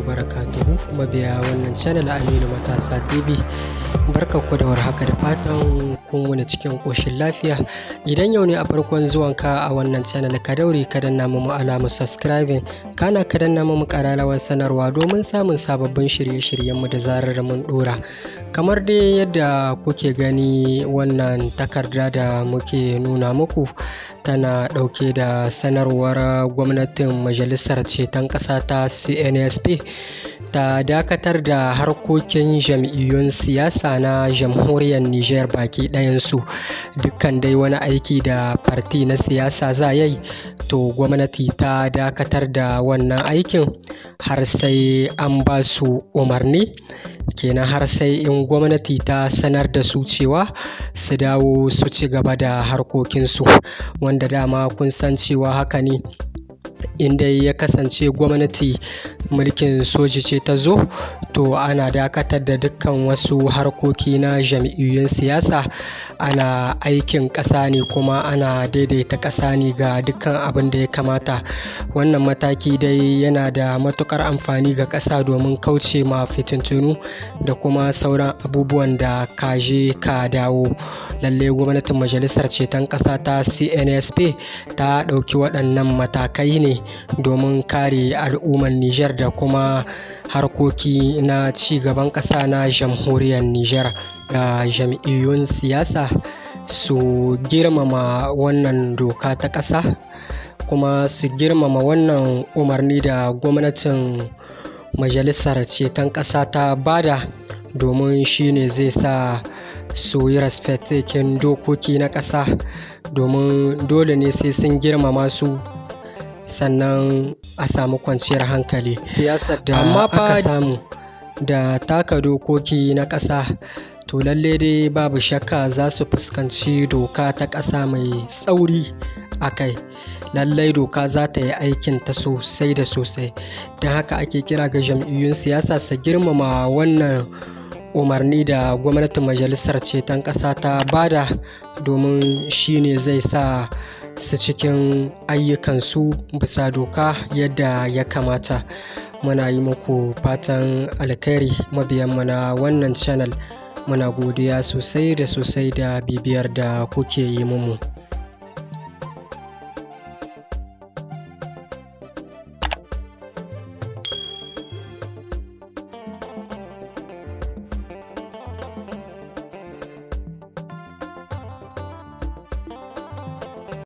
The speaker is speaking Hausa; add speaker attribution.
Speaker 1: Barakatuhu. Mabiya wannan channel Aminu Matasa TV, barkanku da warhaka, da fatan kun wuni cikin ƙoshin lafiya. Idan yau ne a farkon zuwanka a wannan channel, ka daure ka danna mu alamar subscribing, kana ka danna mu ƙararrawar sanarwa domin samun sababbin shirye-shiryenmu da zarar mun ɗora. Kamar dai yadda kuke gani, wannan takarda da muke nuna muku tana ɗauke da sanarwar gwamnatin Majalisar Ceton Ƙasa ta CNSP ta dakatar da harkokin jam'iyyun siyasa na Jamhuriyar Nijar baki ɗayansu. Dukkan dai wani aiki da parti na siyasa za yi, to gwamnati ta dakatar da wannan aikin har sai an ba su umarni kenan, har sai in gwamnati ta sanar da su cewa su dawo su ci gaba da harkokinsu, wanda dama kun san cewa haka ne. In dai ya kasance gwamnati mulkin soji ce ta zo, to ana dakatar da dukkan wasu harkoki na jam'iyyun siyasa. Ana aikin ƙasa ne kuma ana daidaita ƙasa ne ga dukkan abin da ya kamata. Wannan mataki dai yana da matuƙar amfani ga ƙasa domin kauce ma fitintunu da kuma sauran abubuwan da ka je ka dawo. Lallai gwamnatin Majalisar Ceton Ƙasa ta CNSP ta ɗauki waɗannan matakai ne domin kare al'ummar Nijar da kuma harkoki na ci gaban ƙasa na Jamhuriyar Nijar. Ga jam'iyyun siyasa, su girmama wannan doka ta ƙasa kuma su girmama wannan umarni da gwamnatin Majalisar Ceton Ƙasa ta bada, domin shi ne zai sa su yi respecting dokoki na ƙasa, domin dole ne sai sun girmama su sannan a samu kwanciyar hankali. Siyasar da
Speaker 2: Amma fa
Speaker 1: aka samu da taka dokoki na ƙasa, to lalle dai babu shakka za su fuskanci doka ta ƙasa mai tsauri a kai. Lallai doka za ta yi aikinta sosai da sosai. Don haka ake kira ga jam'iyyun siyasa su girmama wannan umarni da gwamnatin Majalisar Ceton Ƙasa ta bada, domin shi ne zai sa su cikin ayyukansu bisa doka yadda ya kamata. Muna yi muku fatan alkhairi, mabiyanmu na wannan channel. Muna godiya sosai da sosai da bibiyar da kuke yi mumu.